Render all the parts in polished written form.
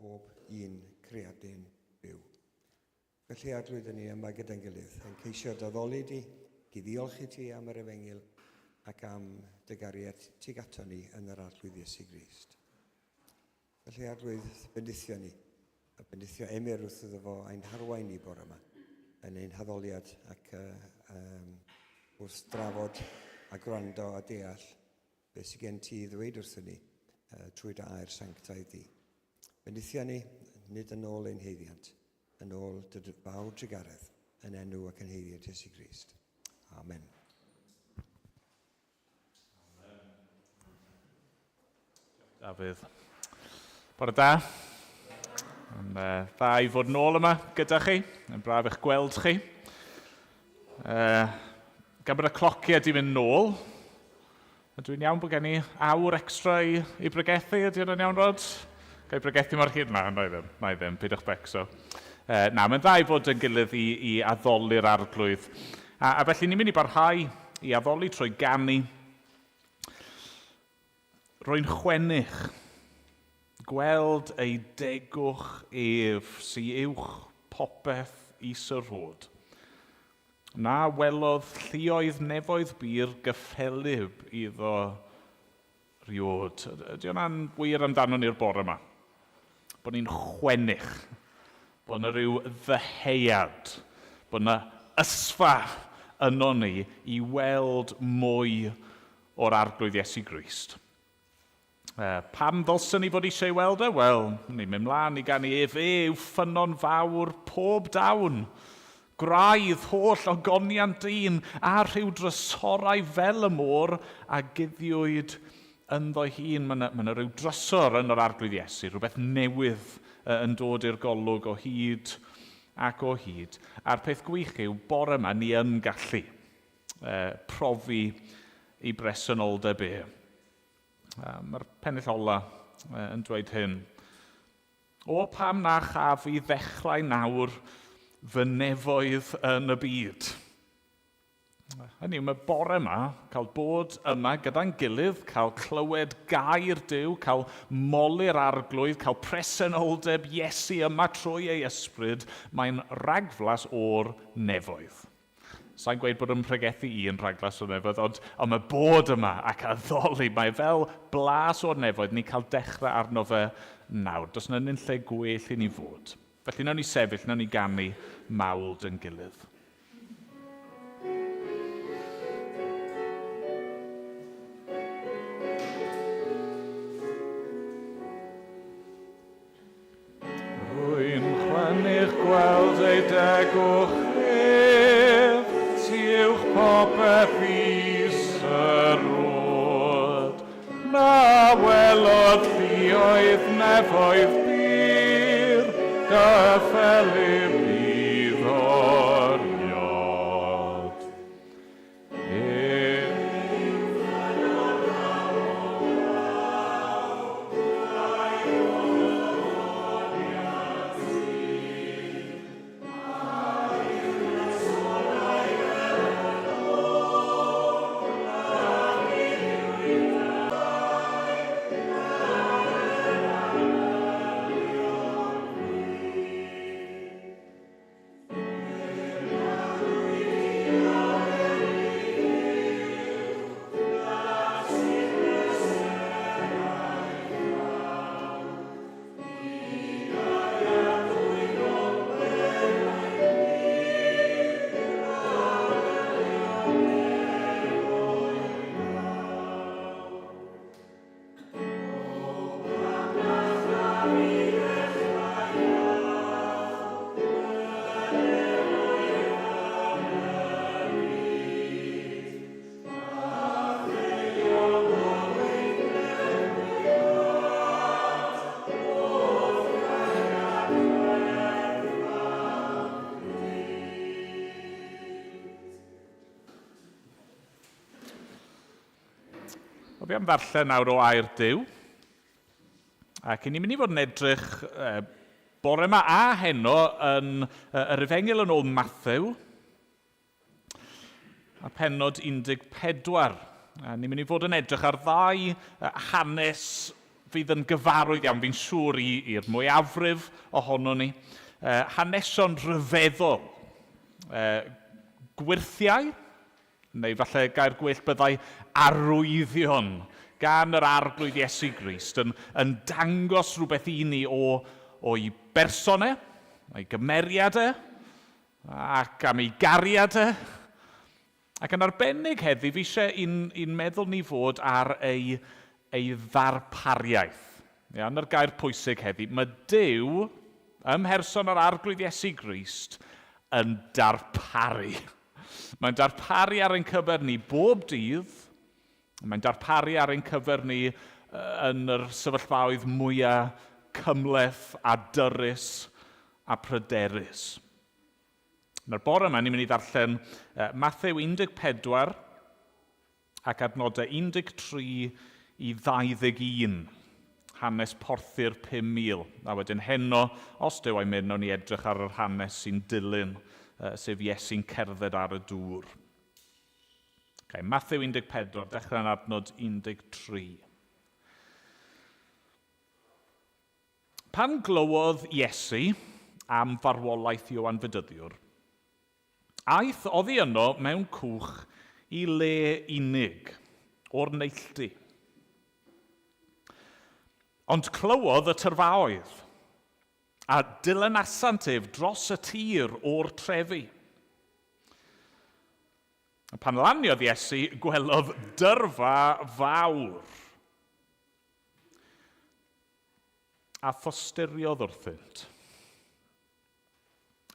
pob un creadyn byw. Felly, Arglwydd, ni yma gyda'n gilydd, yn ceisio daddoli di, i ddiolch i ti am yr efengyl ac am dy gariad tuag ato ni yn yr Arglwydd Iesu Grist. Felly, Arglwydd, bendithio ni, a bendithio Emyr wrth iddo fo ein harwain ni bore yma yn ein haddoliad ac uh, um, wrth drafod a gwrando a deall beth sydd gen ti i ddweud wrthyn ni uh, trwy dy air sanctaidd di. Bendithio ni, nid yn ôl ein heiddiant, yn ôl dy fawr drugaredd, yn enw ac yn heiddiant Iesu Grist. Amen. Dafydd. Bore da. Yn uh, dda i fod nôl yma gyda chi. Yn braf eich gweld chi. Uh, gan bod y clociau di mynd nôl, ydw i'n iawn bod gen i awr extra i, i bregethu? Ydy hwnna'n iawn, Rod? Ga i bregethu mor hir? Na, na i ddim, na i ddim, peidiwch becso. Uh, na, mae'n dda i fod yn gilydd i, i addoli'r arglwydd. A, a felly ni'n mynd i barhau i addoli trwy ganu. Rwy'n chwennych gweld ei degwch ef sy uwch popeth is y rhod. Na welodd lluoedd nefoedd bur gyffelyb iddo riod. Ydy hwnna'n wir amdano ni'r bore yma? Bod ni'n chwennych, bod yna rhyw ddyheuad, bod yna ysfa yno ni i weld mwy o'r Arglwydd Iesu Grist. E, pam ddylswn ni fod eisiau ei weld e? Wel, ni'n mynd mlaen i ganu ef e yw ffynnon fawr pob dawn. Gwraidd holl ogoniant dyn a rhyw drysorau fel y môr a guddiwyd ynddo hun. Mae yna, mae yna rhyw drysor yn yr Arglwydd Iesu, rhywbeth newydd yn dod i'r golwg o hyd ac o hyd. A'r peth gwych yw, bore yma ni yn gallu profi ei bresenoldeb e. Mae'r pennill ola yn dweud hyn. O pam na chaf i ddechrau nawr fy nefoedd yn y byd? Hynny yw, mae bore yma, cael bod yma gyda'n gilydd, cael clywed gair Duw, cael moli'r arglwydd, cael presenoldeb Iesu yma trwy ei ysbryd, mae'n ragflas o'r nefoedd. Sa i'n gweud bod yn mhregethu i yn rhagflas o'r nefoedd, ond, ond mae bod yma ac addoli, mae fel blas o'r nefoedd, ni'n cael dechrau arno fe nawr. Does 'na nunlle gwell i ni fod. Felly nawn ni sefyll, nawn ni ganu mawl dy'n gilydd. Rwy'n chwennych gweld ei degwch ef, ti uwch popeth is y rhod. Na welodd lluoedd nefoedd bur, gyffelyb iddo 'rioed. Wel, fi am ddarllen nawr o air Duw. Ac i ni'n mynd i fod yn edrych e, bore yma a heno yn yr Efengyl yn ôl Mathew, a pennod 14. A ni'n mynd i fod yn edrych ar ddau hanes fydd yn gyfarwydd iawn, fi'n siŵr i'r mwyafrif ohono ni. Hanesion rhyfeddol. Gwyrthiau, neu falle gair gwell byddai arwyddion gan yr Arglwydd Iesu Grist yn, yn dangos rhywbeth i ni o, o'i berson e, o'i gymeriad e, ac am ei gariad e. Ac yn arbennig heddi, fi eisiau i'n, i'n meddwl ni fod ar ei, ei ddarpariaeth. Ia, yna'r gair pwysig heddi. Mae Duw, ym mherson yr Arglwydd Iesu Grist, yn darparu. Mae'n darparu ar ein cyfer ni bob dydd. Mae'n darparu ar ein cyfer ni yn yr sefyllfaoedd mwyaf cymhleth a dyrys a pryderus. Nawr, bore yma, ni'n mynd i ddarllen Mathew 14 ac adnodau 13 i 21, hanes porthu'r 5,000. A wedyn heno, os Duw a'i mynd, nawn ni edrych ar yr hanes sy'n dilyn, sef Iesu'n cerdded ar y dŵr. Okay, Mathew 14, dechrau'n adnod 13. Pan glywodd Iesu am farwolaeth Ioan Fedyddiwr, aeth oddi yno mewn cwch i le unig, o'r neilltu. Ond clywodd y tyrfaoedd, a dilynasant ef dros y tir o'r trefi. Pan laniodd Iesu, gwelodd dyrfa fawr. A thosturiodd wrthynt,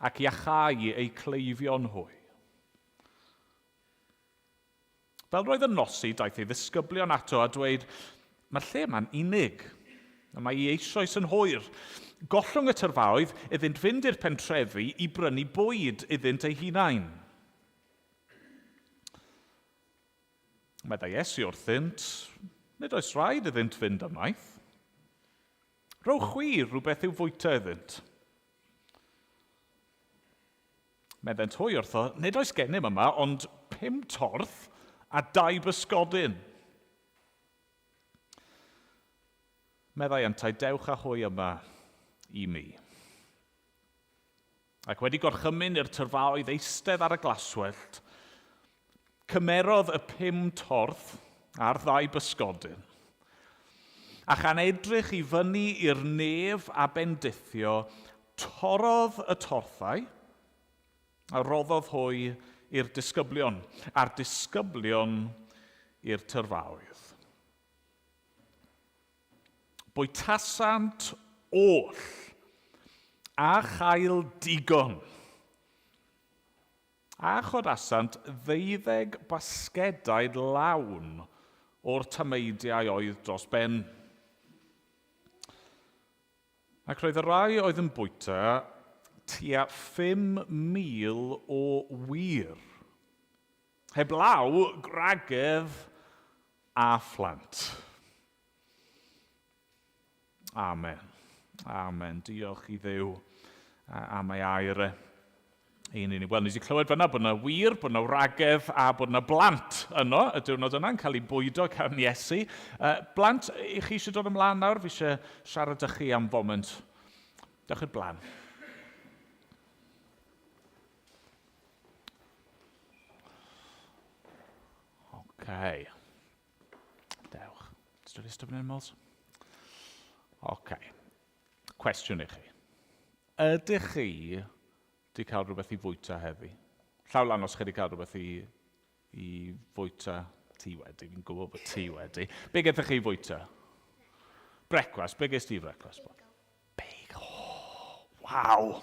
ac iachau eu cleifion hwy. Fel roedd yn nosi, daeth ei ddisgyblion ato a dweud, Mae'r lle yma'n unig, a mae hi eisoes yn hwyr. Gollwng y tyrfaoedd iddynt fynd i'r pentrefi i brynu bwyd iddynt eu hunain. Meddai Iesu wrthynt, Nid oes rhaid iddynt fynd ymaith. Rhowch chwi rhywbeth i'w fwyta iddynt. Meddent hwy wrtho, Nid oes gennym yma ond pum torth a dau bysgodyn. Meddai yntau, Dewch â hwy yma i mi. Ac wedi gorchymyn i'r tyrfaoedd eistedd ar y glaswellt, cymerodd y pum torth a'r ddau bysgodyn, a chan edrych i fyny i'r nef a bendithio, torrodd y torthau, a roddodd hwy i'r disgyblion, a'r disgyblion i'r tyrfaoedd. Bwytasant oll, a chael digon. A chodasant ddeuddeg basgedaid lawn o'r tameidiau oedd dros ben. Ac roedd y rhai oedd yn bwyta tua 5,000 o wŷr, heblaw gwragedd a phlant. Amen. Amen. Diolch i Dduw am ei air e. Un i ni. Wel, nes i clywed fyna bod yna wir, bod yna wragedd a bod yna blant yno y diwrnod yna yn cael eu bwydo gan Iesu. Blant, i chi eisiau dod ymlaen nawr? Fi eisiau siarad â chi am foment. Dewch i'r blaen. Okay. Dewch. Dwi wedi stopio animals? Oce. Cwestiwn i chi. Ydych chi wedi cael rhywbeth i fwyta heddi? Llaw lan os chi wedi cael rhywbeth i, i fwyta. Ti wedi, fi'n gwybod bod ti wedi. Be gaethoch chi i fwyta? Brecwast. Be ges ti i frecwast? Bagel. Oh, waw!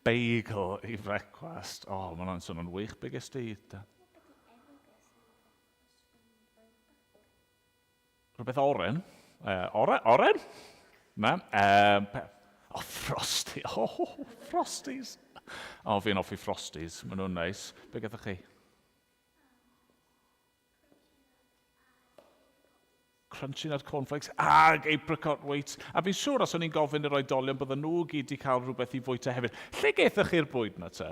Bagel i frecwast. O, oh, mae hwnna'n swnio'n wych. Be ges ti? Da? Rhywbeth oren? Oren? Oren? Na. Oh, Frosty. Oh, Frosties. O, oh, fi'n hoffi Frosties. Maen nhw'n neis. Be gaethoch chi? Crunchy Nut Cornflakes ag apricot wheat. A fi'n siŵr os o'n i'n gofyn i'r oedolion bydden nhw gyd wedi cael rhywbeth i fwyta hefyd. Lle gaethoch chi'r bwyd na te?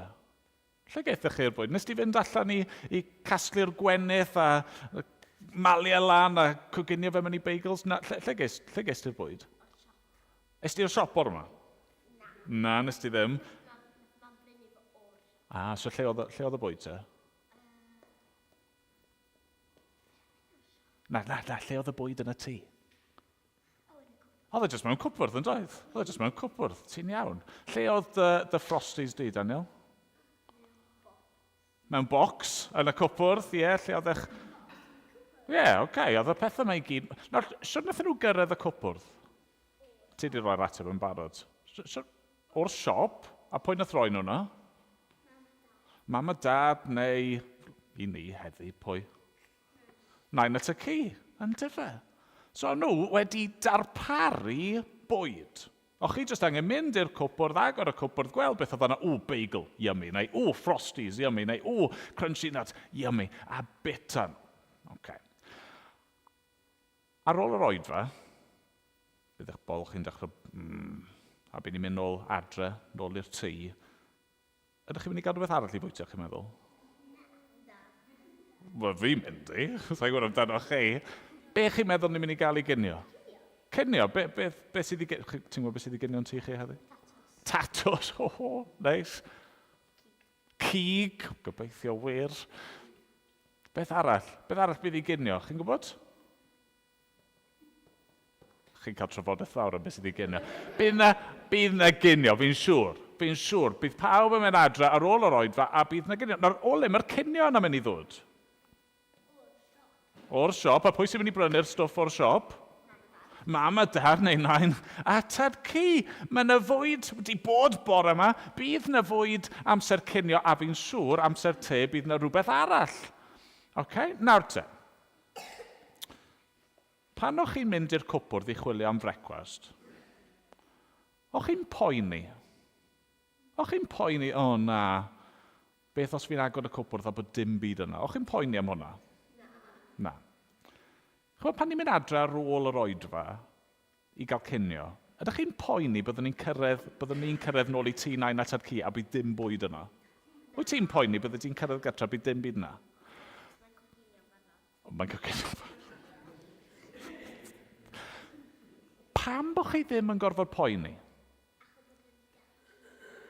Lle gaethoch chi'r bwyd? Nes ti fynd allan i, i casglu'r gwenith a malu e lan a coginio fe mewn i bagels? Na, lle, lle, ges, lle ges ti'r bwyd? Es ti'r siop bore yma? Na. Na, nes ti ddim. Ah, so lle oedd, lle oedd y bwyd te? Na, na, na, lle oedd y bwyd yn y tŷ? Oedd e jyst mewn cwpwrdd yn doedd? Oedd e jyst mewn cwpwrdd, ti'n iawn. Lle oedd dy, dy Frosties di, Daniel? Mewn bocs yn y cwpwrdd, ie, yeah, lle oedd eich... Ie, yeah, oce, okay, oedd y pethau yma i gyd... Nawr, siwr wnaethon nhw gyrraedd y cwpwrdd? Ti wedi rhoi'r ateb yn barod. Siwr, o'r siop, a pwy nath roi nhw na? Mam a dad, neu i ni heddi, pwy? Nain at y ci, yndyfe? So nhw wedi darparu bwyd. O'ch chi jyst angen mynd i'r cwpwrdd, agor y cwpwrdd, gweld beth oedd yna, ww, bagel, yummy, neu ww, frosties, yummy, neu ww, crunchy nuts, yummy, a bita nhw. Okay. Ar ôl yr oedfa, bydd eich bol chi'n dechrau, a bydd ni'n mynd nôl adre, nôl i'r tŷ. Ydych chi'n mynd i gael rhywbeth arall i fwyta, chi'n meddwl? Wel, fi'n mynd i. Sa'n gwybod amdano chi. Be chi'n meddwl ni'n mynd i gael i ginio? Cinio? Be, be, be sydd i... Ti'n gwybod beth sydd i ginio yn tŷ chi heddi? Tatws. Ho, ho, neis. Cig. Gobeithio wir. Beth arall? Beth arall bydd i ginio? Chi'n gwybod? Chi'n cael trafodaeth fawr am beth sydd i ginio. Bydd na, bydd na ginio, fi'n siŵr. Fi'n siŵr. Bydd pawb yn mynd adre ar ôl yr oedfa a bydd na ginio. Nawr, o le mae'r cinio yna mynd i ddod? O'r siop. A pwy sy'n mynd i brynu'r stwff o'r siop? Mam a dad neu nain a tad cu. Mae yna fwyd wedi bod bore yma. Bydd yna fwyd amser cinio a fi'n siŵr amser te bydd yna rhywbeth arall. OK, nawr te. Pan o'ch chi'n mynd i'r cwpwrdd i chwilio am frecwast, o'ch chi'n poeni? O'ch chi'n poeni, o oh, na, beth os fi'n agor y cwpwrdd a bod dim byd yna? O'ch chi'n poeni am hwnna? Na. Na. Chymod, pan ni'n mynd adre ar ôl yr oedfa i gael cinio, ydych chi'n poeni byddwn ni'n cyrraedd, byddwn ni'n cyrraedd nôl i tŷ nain a tad cu a bydd dim bwyd yna? Wyt ti'n poeni bydde ti'n cyrraedd gartre a bydd dim byd yna? Mae'n coginio Pam bod chi ddim yn gorfod poeni?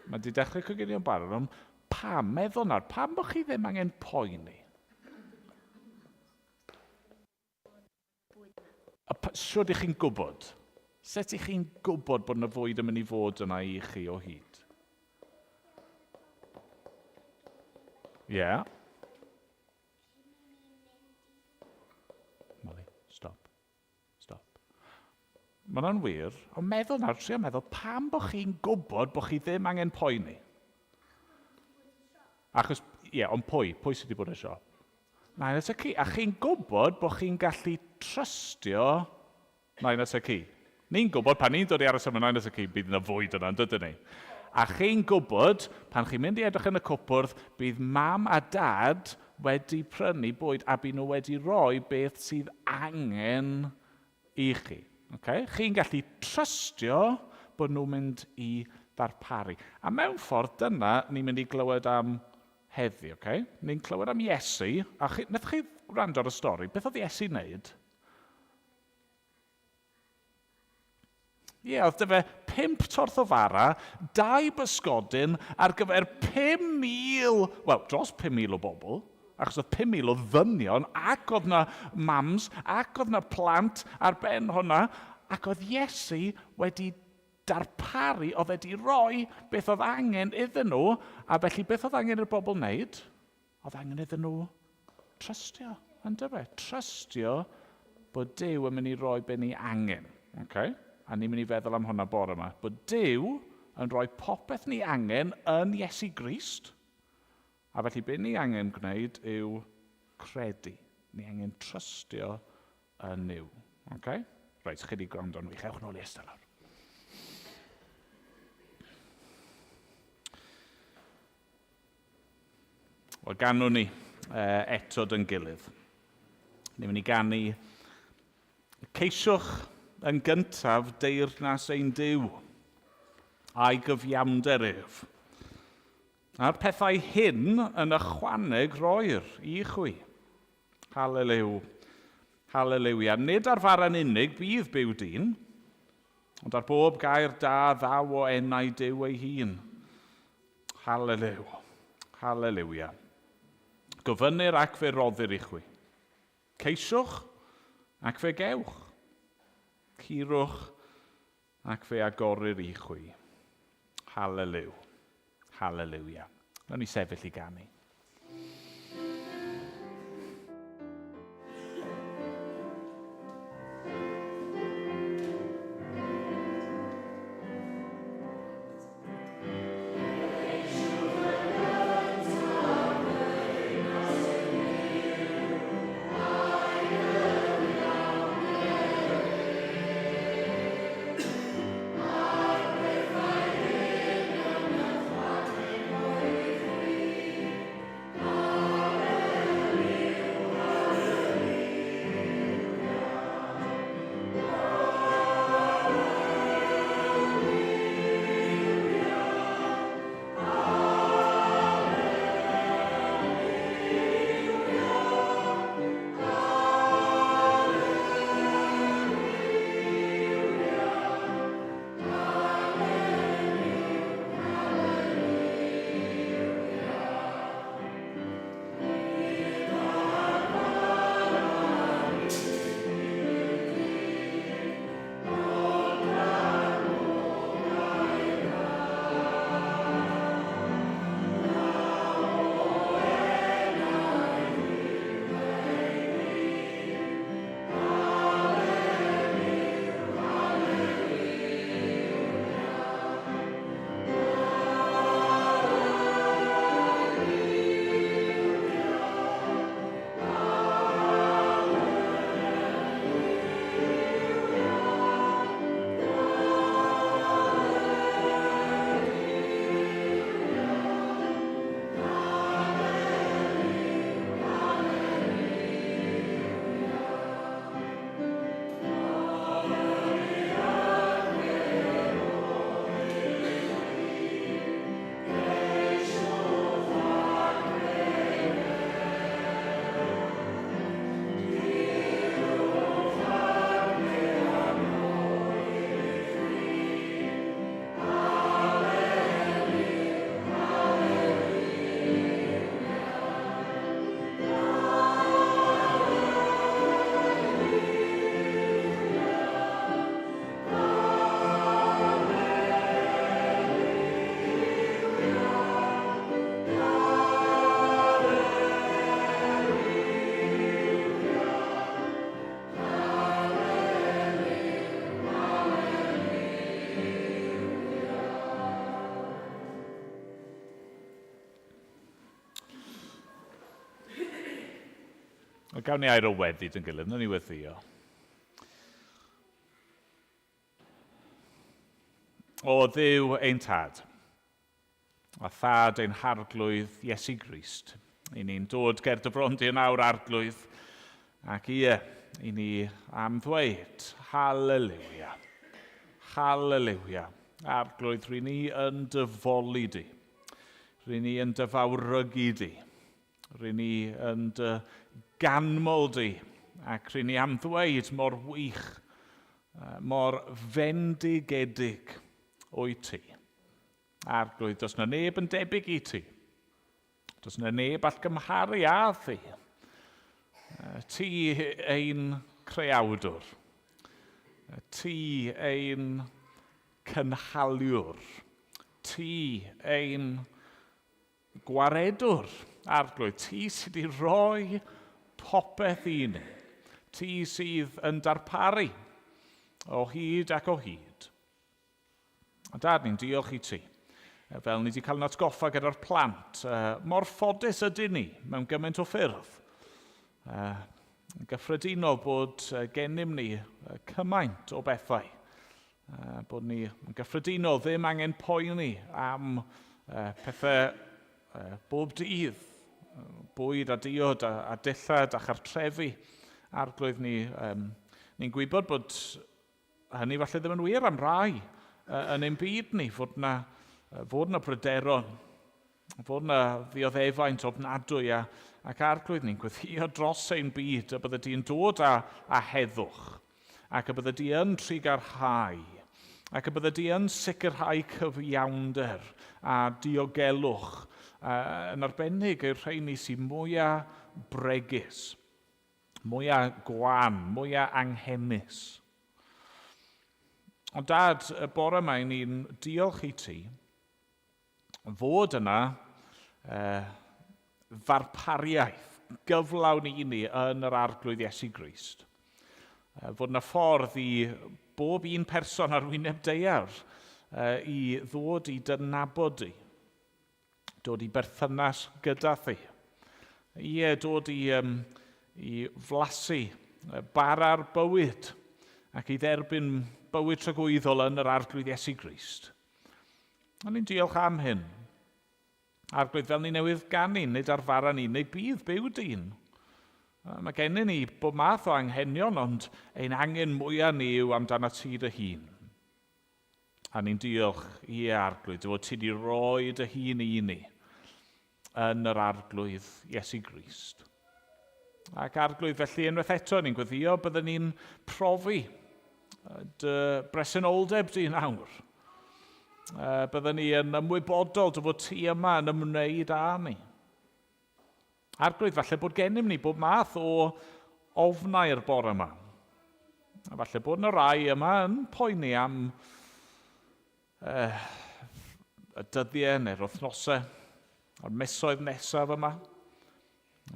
Mae di dechrau coginio'n barod, ond pam, meddwl nawr, pam bod chi ddim angen poeni? A shwd ych chi'n gwybod? Sut ych chi'n gwybod bod yna fwyd yn mynd i fod yna i chi o hyd? Ie. Yeah. Molly, stop. Stop. Mae hwnna'n wir, ond meddwl nawr, trio meddwl, pam bod chi'n gwybod bod chi ddim angen poeni? Achos, ie, yeah, ond pwy? Pwy sydd wedi bod yn siop? Nain a Ci. A chi'n gwybod bod chi'n gallu trystio Nain a Ci. Ni'n gwybod pan ni'n dod i aros efo Nain a Ci, bydd yna fwyd yna, yn dydyn ni? A chi'n gwybod, pan chi'n mynd i edrych yn y cwpwrdd, bydd mam a dad wedi prynu bwyd a bydd nhw wedi rhoi beth sydd angen i chi. Okay? Chi'n gallu trystio bod nhw'n mynd i ddarparu. A mewn ffordd, dyna ni'n mynd i glywed am heddi, oce? Ni'n clywed am Iesu, a chi, wnaethoch chi wrando ar y stori, beth oedd Iesu'n wneud? Ie, yeah, oedd dy fe pump torth o fara, dau bysgodyn ar gyfer 5,000, wel, dros 5,000 o bobl, achos oedd 5,000 o ddynion, ac oedd na mams, ac oedd na plant ar ben hwnna, ac oedd Iesu wedi darparu, oedd e 'di roi beth oedd angen iddyn nhw, a felly beth oedd angen i'r bobl wneud? Oedd angen iddyn nhw trystio, yn dyfe? Trystio bod Duw yn mynd i roi be ni angen. Okay? A ni'n mynd i feddwl am hwnna bore yma. Bod Duw yn rhoi popeth ni angen yn Iesu Grist. A felly be ni angen gwneud yw credu. Ni angen trystio yn Nuw. Okay? Reit, chi wedi gwrando'n wych. Ewch nôl i eistedd lawr. Wel, ganwn ni eto dyn gilydd. Ni'n mynd i ganu Ceisiwch yn gyntaf deyrnas ein Duw a'i gyfiawnder ef. A'r pethau hyn yn ychwaneg roir i chwi. Haleliw. Haleliwia. Nid ar fara'n unig bydd byw dyn, ond ar bob gair da ddaw o enau Duw ei hun. Haleliw. Haleliwia. Gofynnir ac fe roddir i chwi. Ceisiwch ac fe gewch. Curwch ac fe agorir i chwi. Haleliw. Haleliwia. Nawn ni sefyll i ganu. Gawn ni air o weddi dyn gilydd, nawn ni weddio. O Dduw ein tad, a thad ein harglwydd Iesu Grist, i ni'n dod ger dy fron di yn awr arglwydd, ac ie, i ni am ddweud, haleluia, haleluia, arglwydd, rwy ni yn dy foli di, rwy ni yn dy fawrygu di, Rŷn ni yn dy ganmol di, ac rŷn ni am ddweud mor wych, mor fendigedig wyt ti. Arglwydd, does na neb yn debyg i ti. Does na neb all gymharu â thi. Ti ein creawdwr. Ti ein cynhaliwr. Ti ein Gwaredwr, Arglwydd, ti sydd wedi rhoi popeth i ni. Ti sydd yn darparu o hyd ac o hyd. A dad, ni'n diolch i ti. Fel ni wedi cael yn atgoffa gyda'r plant, mor ffodus ydyn ni mewn gymaint o ffyrdd. Yn gyffredinol bod gennym ni cymaint o bethau bod ni yn gyffredinol ddim angen poeni am pethau bob dydd, bwyd a diod a, a dillad a chartrefi. Arglwydd ni, um, ni'n gwybod bod hynny falle ddim yn wir am rai yn ein byd ni, fod na, fod na bryderon. Fod yna ddioddefaint ofnadwy a, ac arglwydd ni'n gweddïo dros ein byd y bydde di'n dod â, â heddwch ac y bydde di yn trugarhau ac y bydde di yn sicrhau cyfiawnder a diogelwch yn arbennig i'r rheini sy'n mwyaf bregus, mwyaf gwan, mwyaf anghenus. Ond dad, y bore yma i ni'n diolch i ti fod yna ddarpariaeth gyflawn i ni yn yr Arglwydd Iesu Grist. Fod yna ffordd i bob un person ar wyneb daear i ddod i dy nabod di, dod i berthynas gyda thi. Ie, dod i, um, i flasu bara'r bywyd ac i dderbyn bywyd tragwyddol yn yr Arglwydd Iesu Grist. A ni'n diolch am hyn. Arglwydd, fel ni newydd ganu, nid ar fara'n unig bydd byw dyn. Mae gennym ni bob math o anghenion, ond ein angen mwyaf ni yw amdano ti dy hun. A ni'n diolch i Arglwydd, dy fod ti wedi rhoi dy hun i ni yn yr Arglwydd Iesu Grist. Ac Arglwydd, felly unwaith eto ni'n gweddio byddwn ni'n profi dy bresenoldeb di nawr. Byddwn ni yn ymwybodol dy fod ti yma yn ymwneud â ni. Arglwydd, falle bod gennym ni bob math o ofnau'r bore yma. A falle bod yna rai yma yn poeni am y dyddiau neu'r wythnosau a'r misoedd nesaf yma.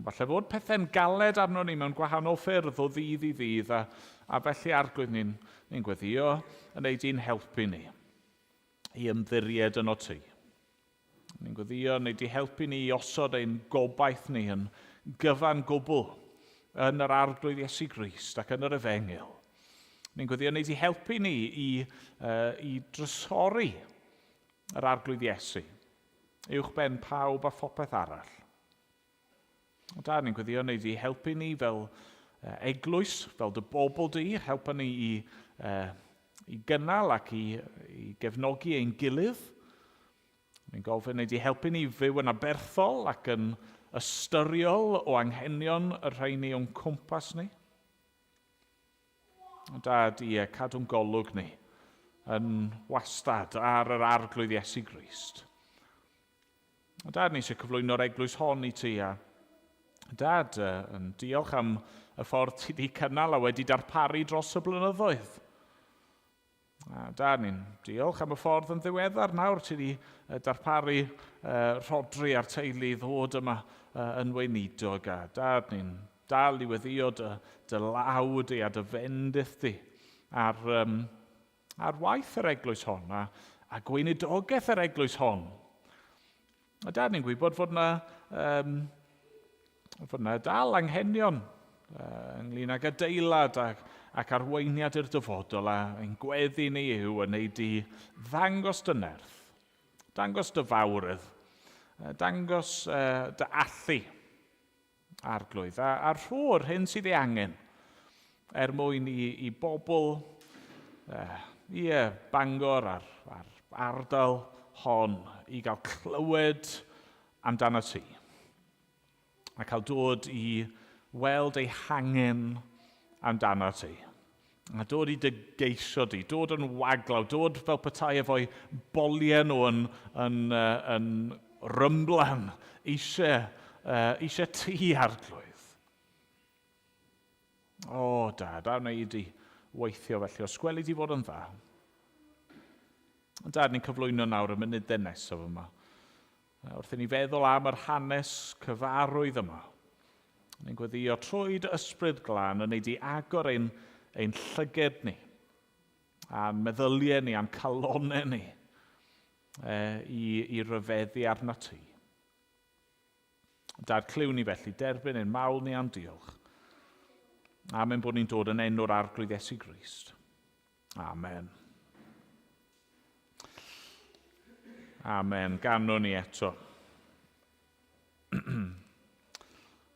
Falle fod pethau'n galed arno ni mewn gwahanol ffyrdd o ddydd i ddydd, a, a felly arglwydd ni'n ni gweddio yn ei di'n helpu ni i ymddiried yno ti. Ni'n gweddio yn ei di helpu ni i osod ein gobaith ni yn gyfan gwbl yn yr arglwydd Iesu Grist ac yn yr Efengyl. Ni'n gweddio wneud i helpu ni i, uh, i drysori yr Arglwydd Iesu, uwch ben pawb a phopeth arall. O da, ni'n gweddio wneud i helpu ni fel eglwys, fel dy bobl di, helpa ni i, uh, i gynnal ac i, i gefnogi ein gilydd. Ni'n gofyn wneud i helpu ni fyw yn aberthol ac yn ystyriol o anghenion y rheini o'n cwmpas ni. O dad, ie, cadw'n golwg ni yn wastad ar yr arglwydd Iesu Grist. O dad, ni eisiau cyflwyno'r eglwys hon i ti a dad, yn diolch am y ffordd ti wedi cynnal a wedi darparu dros y blynyddoedd. A dad, ni'n diolch am y ffordd yn ddiweddar nawr ti wedi darparu Rhodri a'r teulu i ddod yma yn weinidog. A dad, ni'n dal i weddio dy, dy law di a dy fendith di ar, um, ar waith yr eglwys hon a, a gweinidogaeth yr eglwys hon. A dad, ni'n gwybod fod yna, um, fod yna dal anghenion uh, ynglyn ag adeilad ac, ac arweiniad i'r dyfodol a ein gweddi ni yw yn ei di ddangos dy nerth, dangos dy fawredd, dangos uh, dy allu arglwydd, a, a rho'r hyn sydd ei angen er mwyn i, i bobl, uh, ie, Bangor a'r, a'r ardal hon i gael clywed amdano ti a cael dod i weld ei hangen amdano ti. A dod i dy geisio di, dod yn waglaw, dod fel petai efo'i boliau nhw yn, yn, yn rymblan, eisiau, uh, eisiau ti arglwydd. O, dad, a wnei di weithio felly, os gweli di fod yn dda. Dad, ni'n cyflwyno nawr y munudau nesaf yma. Wrth i ni feddwl am yr hanes cyfarwydd yma, ni'n gweddio trwy dy ysbryd glân yn ei di agor ein, ein llyged ni, a'n meddyliau ni, a'n calonau ni, e, i, i ryfeddu arna ti. Dad, clyw ni felly, derbyn ein mawl ni a'n diolch. Amen bod ni'n dod yn enw'r Arglwydd Iesu Grist. Amen. Amen. Ganwn ni eto.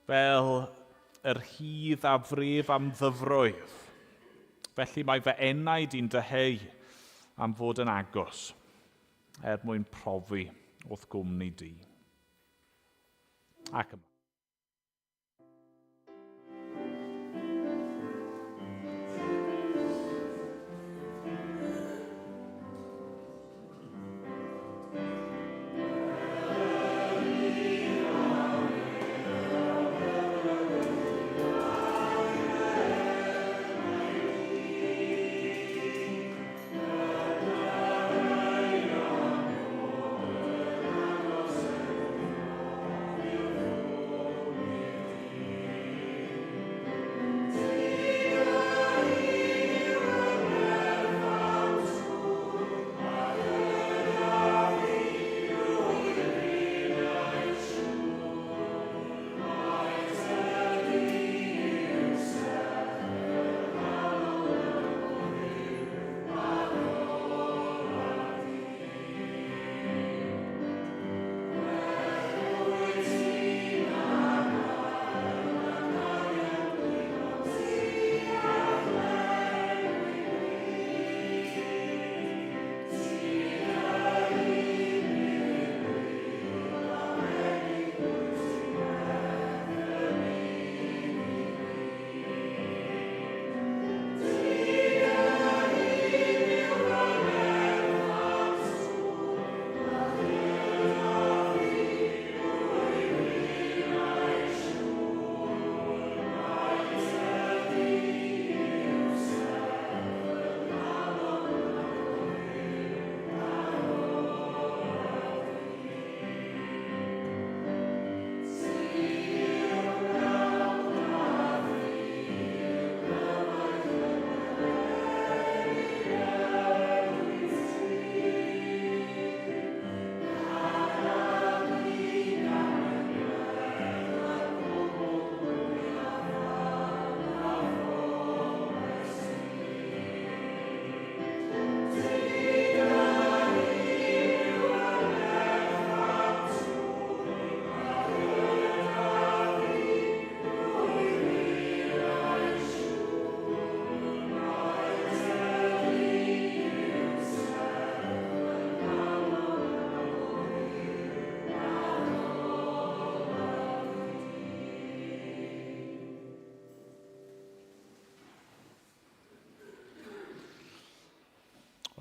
Fel yr hydd a frif am ddyfroedd. Felly mae fy enaid i'n dyheu am fod yn agos, er mwyn profi wrth gwmni di. Ac yma.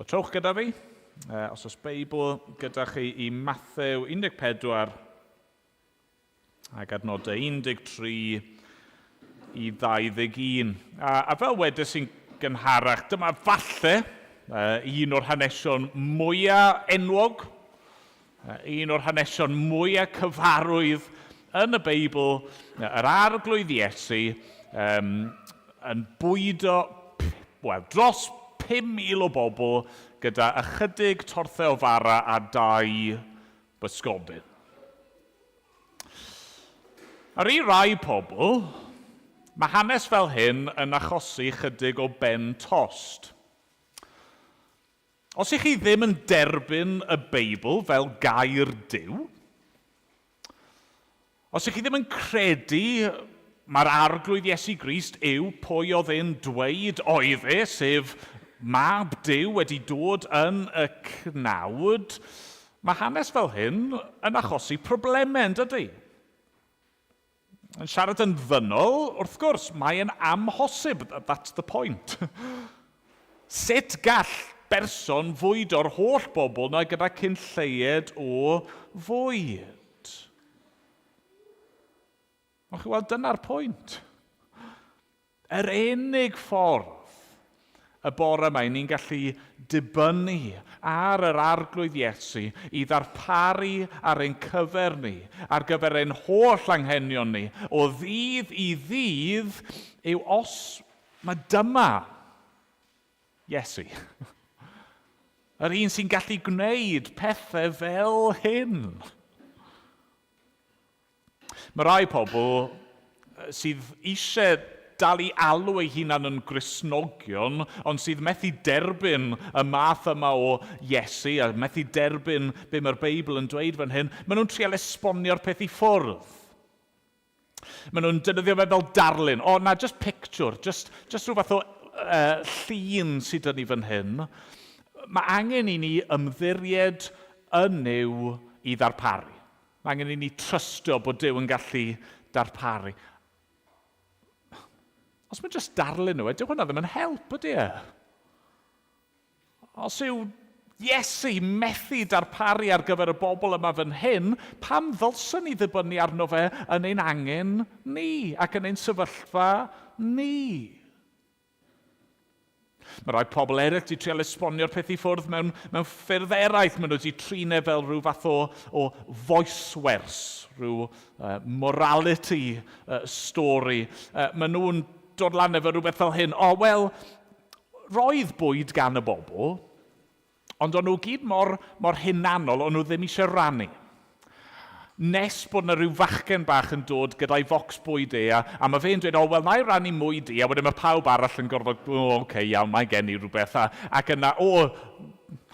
O trowch gyda fi, os oes Beibl gyda chi i Mathew 14 ac adnodau 13 i 21. A fel wedes i'n gynharach, dyma falle un o'r hanesion mwyaf enwog, un o'r hanesion mwyaf cyfarwydd yn y Beibl, yr Arglwydd Iesu um, yn bwydo well, dros 5,000 o bobl gyda ychydig torthau o fara a dau bysgodyn. Ar i rai pobl, mae hanes fel hyn yn achosi chydig o ben tost. Os ych chi ddim yn derbyn y Beibl fel gair Duw, os ych chi ddim yn credu mae'r Arglwydd Iesu Grist yw pwy oedd e'n dweud oedd e, sef Mab Duw wedi dod yn y cnawd, mae hanes fel hyn yn achosi problemau, yn dydy? Yn siarad yn ddynol, wrth gwrs, mae'n amhosib. That's the point. Sut gall berson fwydo'r holl bobl na gyda cyn lleied o fwyd? Ond chi weld, dyna'r pwynt. Yr unig ffordd y bore yma i ni'n gallu dibynnu ar yr Arglwydd Iesu i ddarparu ar ein cyfer ni, ar gyfer ein holl anghenion ni, o ddydd i ddydd, yw os mae dyma Iesu. Yr un sy'n gallu gwneud pethau fel hyn. Mae rai pobl sydd eisiau dal i alw eu hunan yn Gristnogion, ond sydd methu derbyn y math yma o Iesu a methu derbyn be mae'r Beibl yn dweud fan hyn, maen nhw'n trial esbonio'r peth i ffwrdd. Maen nhw'n defnyddio fe fel darlun. O, na, just picture, just, just rhyw fath o llun sydd 'da ni fan hyn. Mae angen i ni ymddiried yn Nuw i ddarparu. Mae angen i ni trystio bod Duw yn gallu darparu. Os mae jyst darlun nhw, e, dyw hwnna ddim yn help, ydy e? Os yw Iesu methu darparu ar gyfer y bobl yma fan hyn, pam ddylswn ni ddibynnu arno fe yn ein angen ni ac yn ein sefyllfa ni? Mae rhai pobl eraill wedi trial esbonio'r peth i ffwrdd mewn, mewn ffyrdd eraill. Maen nhw wedi trin e fel rhyw fath o, o foeswers, rhyw morality story. Maen nhw'n dod lan efo rhywbeth fel hyn. O, wel, roedd bwyd gan y bobl, ond o'n nhw gyd mor, mor hunanol, o'n nhw ddim eisiau rannu. Nes bod 'na rhyw fachgen bach yn dod gyda'i focs bwyd e, a, a mae fe'n dweud, o, wel, na i rannu mwy di, a wedyn mae pawb arall yn gorfod, o, oce, okay, iawn, mae gen i rhywbeth, a, ac yna, o,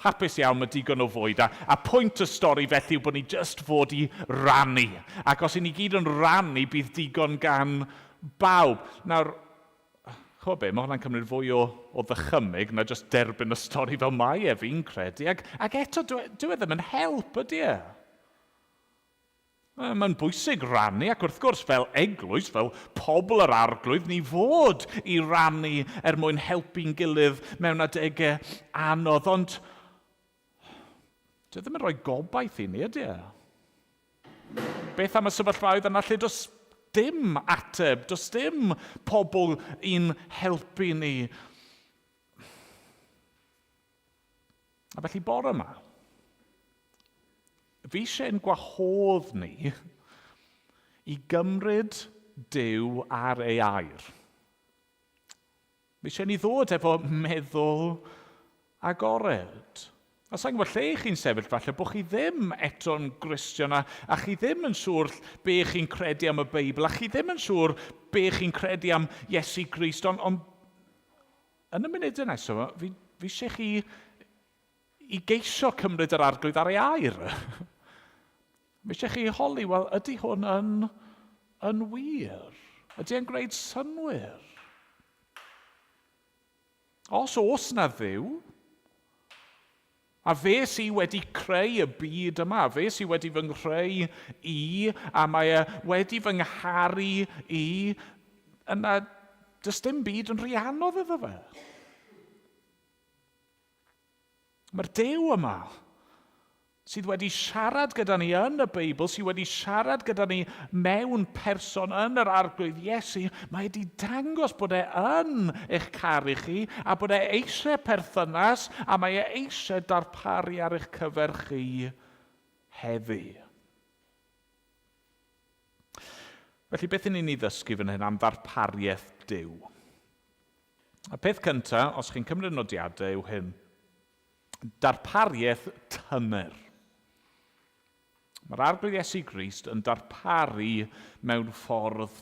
hapus iawn, mae digon o fwyd. A, a pwynt y stori felly yw bod ni jyst fod i rannu. Ac os i ni gyd yn rannu, bydd digon gan bawb. Nawr, Ch'mod be, mae hwnna'n cymryd fwy o, o ddychymyg na jyst derbyn y stori fel mae e, fi'n credu. Ac, ac eto, dyw, e, dyw e ddim yn help, ydy e? Mae'n bwysig rannu, ac wrth gwrs, fel eglwys, fel pobl yr arglwydd, ni fod i rannu er mwyn helpu'n gilydd mewn adegau anodd, ond dyw e ddim yn rhoi gobaith i ni, ydy e? Beth am y sefyllfaoedd yna lle does dim ateb, does dim pobl i'n helpu ni? A felly bore yma, fi eisiau'n gwahodd ni i gymryd Duw ar ei air. Fi eisiau ni ddod efo meddwl agored. A sa'n gwybod lle chi'n sefyll falle bod chi ddim eto'n Gristion a, a chi ddim yn siŵr be chi'n credu am y Beibl a chi ddim yn siŵr be chi'n credu am Iesu Grist ond, ond yn y munudau nesaf fi, fi eisiau chi i geisio cymryd yr arglwydd ar ei air. Fi eisiau chi holi, wel, ydy hwn yn, yn wir? Ydy e'n gwneud synwyr? Os oes na ddiw, a fe sy wedi creu y byd yma, fe sy wedi fy nghreu i, a mae e wedi fy ngharu i, yna does dim byd yn rhy anodd iddo fe. Mae'r Duw yma, sydd wedi siarad gyda ni yn y Beibl, sydd wedi siarad gyda ni mewn person yn yr Arglwydd Iesu, mae wedi dangos bod e yn eich caru chi a bod e eisiau perthynas a mae e eisiau darparu ar eich cyfer chi heddi. Felly beth yn ni'n ei ddysgu fan hyn am ddarpariaeth Duw? Y peth cyntaf, os chi'n cymryd nodiadau, yw hyn. Darpariaeth tyner. Mae'r Arglwydd Iesu Grist yn darparu mewn ffordd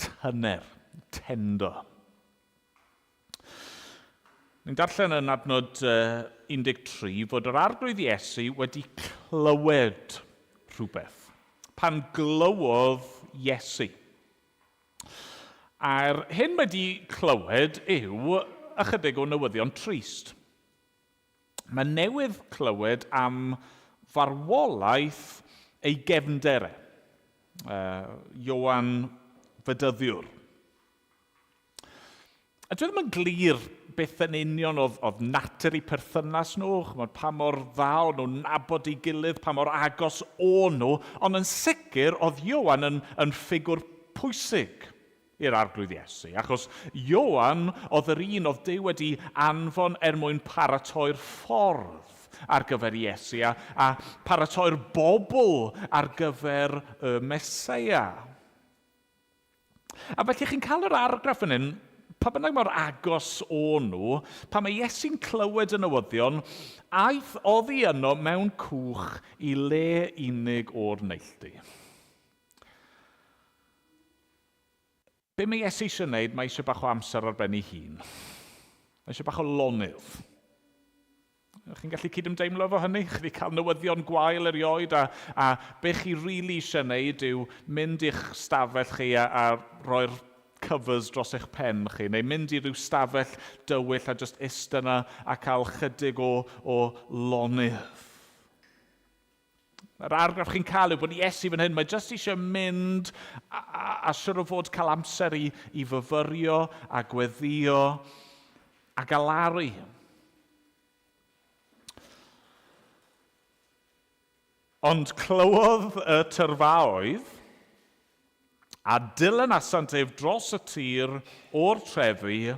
tyner, tender. Ni'n darllen yn adnod 13 fod yr Arglwydd Iesu wedi clywed rhywbeth. Pan glywodd Iesu. A'r hyn mae di clywed yw ychydig o newyddion trist. Mae newydd clywed am farwolaeth ei gefnder e, Ioan Fedyddiwr. A dwi ddim yn glir beth yn union oedd, oedd natur eu perthynas nhw, chymod, pa mor dda o'n nhw'n nabod ei gilydd, pa mor agos o'n nhw, ond yn sicr oedd Ioan yn, yn ffigwr pwysig i'r Arglwydd Iesu, achos Ioan oedd yr un oedd Duw wedi anfon er mwyn paratoi'r ffordd ar gyfer Iesu a, a paratoi'r bobl ar gyfer y Meseia. A felly chi'n cael yr argraff fan hyn, pa bynnag mor agos o'n nhw, pan mae Iesu'n clywed y newyddion, aeth oddi yno mewn cwch i le unig o'r neilltu. Be mae Iesu eisiau wneud, mae eisiau bach o amser ar ben ei hun. Mae eisiau bach o lonydd. Chi'n gallu cydymdeimlo efo hynny? Chi wedi cael newyddion gwael erioed a, a be chi rili really eisiau wneud yw mynd i'ch stafell chi a, a rhoi'r covers dros eich pen chi, neu mynd i ryw stafell dywyll a just ista yna a cael chydig o, o lonydd. Yr argraff chi'n cael yw bod Iesu fan hyn, mae jyst eisiau mynd a, a, a siwr o fod cael amser i, i fyfyrio a gweddio a galaru. Ond clywodd y tyrfaoedd, a dilynasant ef dros y tir o'r trefi,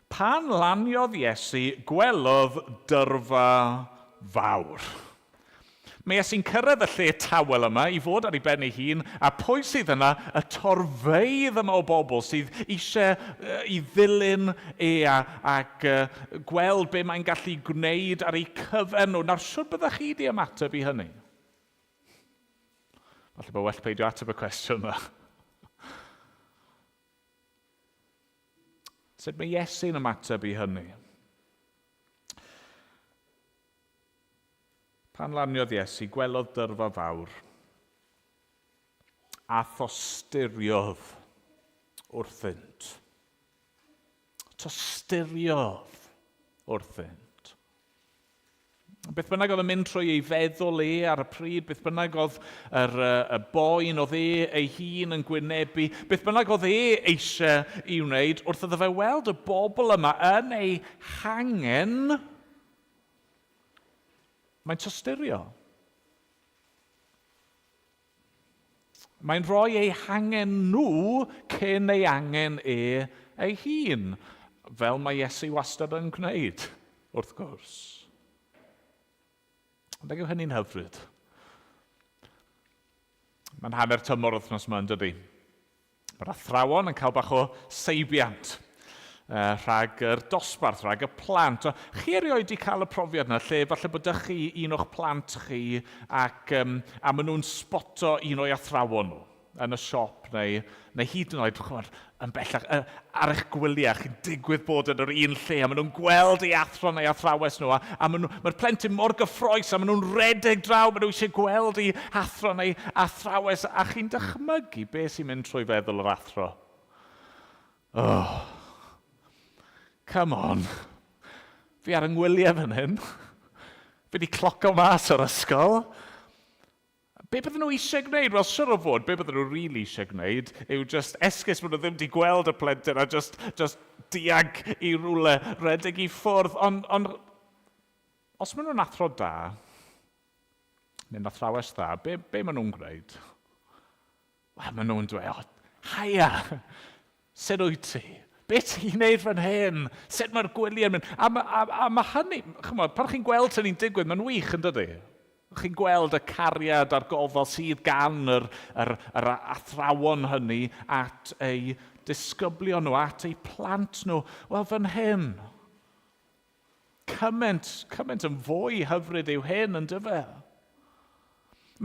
pan laniodd Iesu, gwelodd dyrfa fawr. Mae Iesu'n cyrraedd y lle tawel yma i fod ar ei ben ei hun, a pwy sydd yna? Y torfeydd yma o bobl sydd eisiau i ddilyn e a, ac gweld be mae'n gallu gwneud ar eu cyfer nhw. Nawr, shwt byddech chi wedi ymateb i hynny? Falle bod well peidio ateb y cwestiwn yma. Sut mae Iesu'n ymateb i hynny? Pan laniodd Iesu, gwelodd dyrfa fawr, a thosturiodd wrthynt. Tosturiodd wrthynt. Beth bynnag oedd yn mynd trwy ei feddwl e ar y pryd, beth bynnag oedd yr, y boen oedd e ei hun yn gwynebu, beth bynnag oedd e eisiau i wneud, wrth iddo fe weld y bobl yma yn ei hangen, Mae'n tosturio. Mae'n rhoi ei hangen nhw cyn ei angen e ei hun, fel mae Iesu wastad yn gwneud, wrth gwrs. Ond yw hynny'n hyfryd? Mae'n hanner tymor wythnos yma, yn dydy? Mae'r athrawon yn cael bach o seibiant rhag yr dosbarth, rhag y plant. O, chi erioed wedi cael y profiad yna lle falle bod ych chi un o'ch plant chi ac um, a maen nhw'n sboto un o'i athrawon nhw yn y siop neu, neu hyd yn oed chymod, yn bellach ar eich gwyliau, chi'n digwydd bod yn yr un lle a maen nhw'n gweld ei athro neu athrawes nhw a, a maen nhw, mae'r plentyn mor gyffroes a maen nhw'n redeg draw, maen nhw eisiau gweld ei athro neu athrawes a chi'n dychmygu beth sy'n mynd trwy feddwl yr athro. Oh, come on. Fi ar yng ngwyliau fan hyn. Fi wedi cloco mas o'r ysgol. Be bydden nhw eisiau gwneud? Wel, siwr o fod, be bydden nhw really eisiau gwneud yw just esgus bod nhw ddim wedi gweld y plentyn a just, just dianc i rywle, redeg i ffwrdd. Ond, ond os maen nhw'n athro da, neu'n athrawes dda, be, be maen nhw'n gwneud? Wel, maen nhw'n dweud, oh, haia, sut wyt ti? Be ti'n gwneud fan hyn? Sut mae'r gwyliau yn mynd? A, a, a mae hynny, chymod, pan chi'n gweld hynny'n digwydd, mae'n wych yn dydy? Chi'n gweld y cariad a'r gofal sydd gan yr, yr, yr athrawon hynny at eu disgyblion nhw, at eu plant nhw. Wel, fan hyn, cymaint, cymaint yn fwy hyfryd yw hyn, yn dyfe?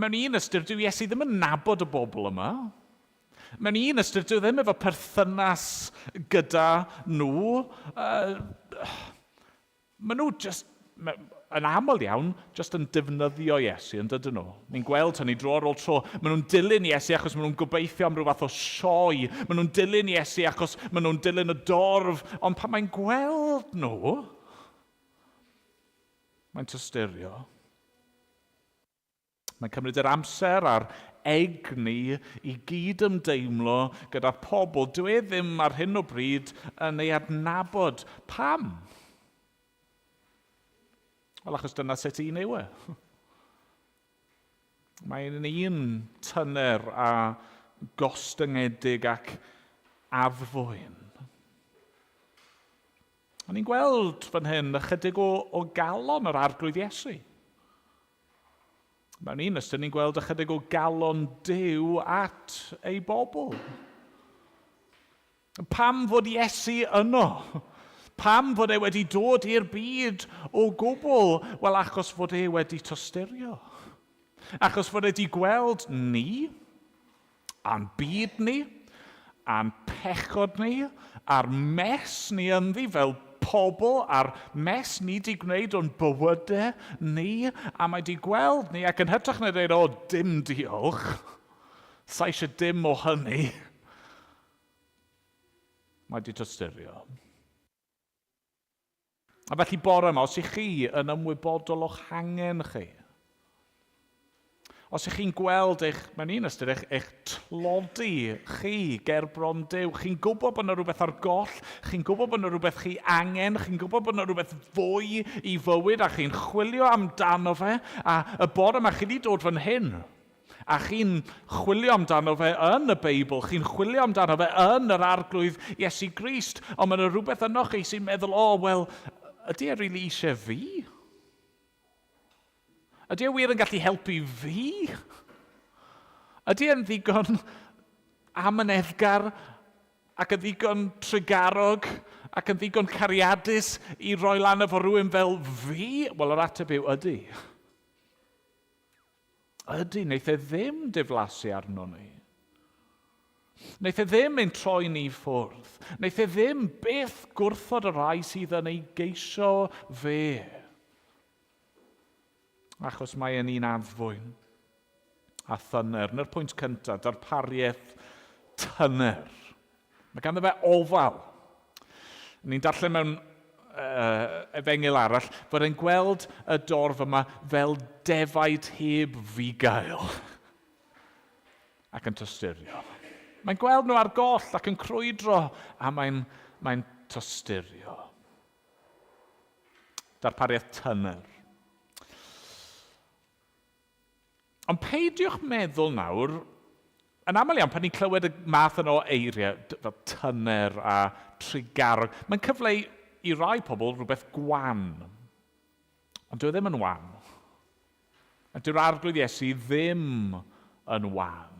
Mewn un ystyr, dyw Iesu ddim yn nabod y bobl yma. Mewn un ystyr, dyw e ddim efo perthynas gyda nhw. Uh, maen nhw just, yn aml iawn, just yn defnyddio Iesu, yn dydyn nhw. Ni'n gweld hynny dro ar ôl tro. Maen nhw'n dilyn Iesu achos maen nhw'n gobeithio am rhyw fath o sioe. Maen nhw'n dilyn Iesu achos maen nhw'n dilyn y dorf. Ond pan mae'n gweld nhw, mae'n tosturio. Mae'n cymryd yr amser a'r egni i gyd-ymdeimlo gyda pobl dyw e ddim ar hyn o bryd yn ei adnabod. Pam? Wel, achos dyna sut un yw e. Mae'n un tyner a gostyngedig ac addfwyn. O'n i'n gweld fan hyn ychydig o, o galon yr arglwydd Iesu. Mewn un ystyr, ni'n gweld ychydig o galon Duw at ei bobl. Pam fod Iesu yno? Pam fod e wedi dod i'r byd o gwbl? Wel, achos fod e wedi tosturio. Achos fod e wedi gweld ni, a'n byd ni, a'n pechod ni, a'r mess ni ynddi fel pobl, a'r mess ni di gwneud o'n bywydau ni, a mae di gweld ni, ac yn hytrach na dweud, o, dim diolch, sa eisiau dim o hynny, mae di tosturio. A felly bore yma, os ych chi yn ymwybodol o'ch hangen chi, Os ych chi'n gweld eich, mewn un ystyr, eich, eich tlodi chi ger bron Duw, chi'n gwybod bod yna rhywbeth ar goll, chi'n gwybod bod yna rhywbeth chi angen, chi'n gwybod bod yna rhywbeth fwy i fywyd a chi'n chwilio amdano fe, a y bore yma chi wedi dod fan hyn. A chi'n chwilio amdano fe yn y Beibl, chi'n chwilio amdano fe yn yr Arglwydd Iesu Grist, ond mae yna rhywbeth ynoch chi sy'n meddwl, o, oh, wel, ydy e rili really eisiau fi? Ydy e wir yn gallu helpu fi? Ydy e'n ddigon amyneddgar ac yn ddigon trugarog ac yn ddigon cariadus i roi lan efo rhywun fel fi? Wel, yr ateb yw ydy. Ydy, wneith e ddim diflasu arno ni. Wneith e ddim ein troi ni ffwrdd. Wneith e ddim byth gwrthod y rhai sydd yn ei geisio fe. Achos mae e'n un addfwyn a thyner. Ny'r pwynt cyntaf, darpariaeth tyner. Mae ganddo fe ofal. Ni'n darllen mewn uh, efengyl arall fod e'n gweld y dorf yma fel defaid heb fugail ac yn tosturio. Mae'n gweld nhw ar goll ac yn crwydro a mae'n mae tosturio. Darpariaeth tyner. Ond peidiwch meddwl nawr, yn aml iawn pan ni'n clywed y math yna o eiriau fel tyner a trugarog, mae'n cyfleu i rai pobl rhywbeth gwan. Ond dyw e ddim yn wan. A dyw'r Arglwydd Iesu ddim yn wan.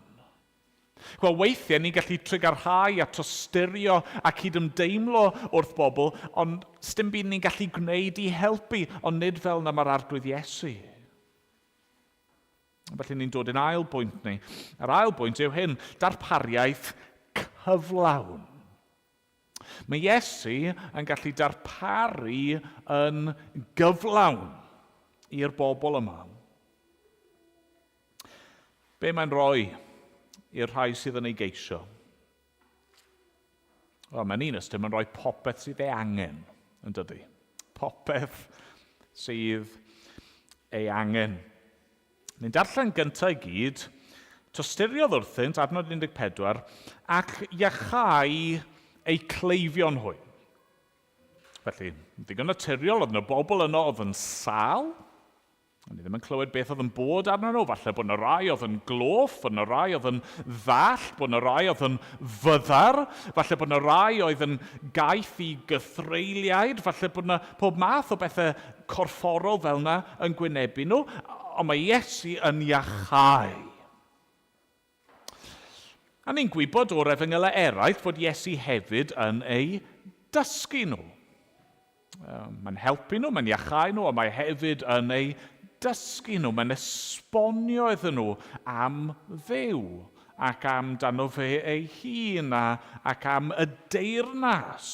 Wel, weithiau ni'n gallu trugarhau a tosturio a cydymdeimlo wrth bobl, ond sdim byd ni'n gallu gwneud i helpu, ond nid fel na mae'r Arglwydd Iesu. Felly ni'n dod i'n ail bwynt ni. Yr ail bwynt yw hyn, darpariaeth cyflawn. Mae Iesu yn gallu darparu yn gyflawn i'r bobl yma. Be mae'n rhoi i'r rhai sydd yn ei geisio? Wel, mae'n un ystyr, mae'n rhoi popeth sydd ei angen, yn dydy. Popeth sydd ei angen. Ni'n darllen gyntaf i gyd, tosturiodd wrthynt, adnod 14, ac iachau eu cleifion hwy. Felly, ddigon naturiol, oedd yna bobl yno oedd yn sâl, O'n i ddim yn clywed beth oedd yn bod arnyn nhw. Falle bod yna rai oedd yn gloff, bod yna rai oedd yn ddall, bod yna rai oedd yn fyddar, falle bod yna rai oedd yn gaeth i gythreuliaid, falle bod yna pob math o bethau corfforol fel yna yn gwynebu nhw, ond mae Iesu yn iachau. A ni'n gwybod o'r efengylau eraill fod Iesu hefyd yn eu dysgu nhw. Mae'n helpu nhw, mae'n iachau nhw, ond mae hefyd yn eu dysgu nhw. Mae'n esbonio iddyn nhw am Dduw ac am dano fe ei hun a, ac am y deyrnas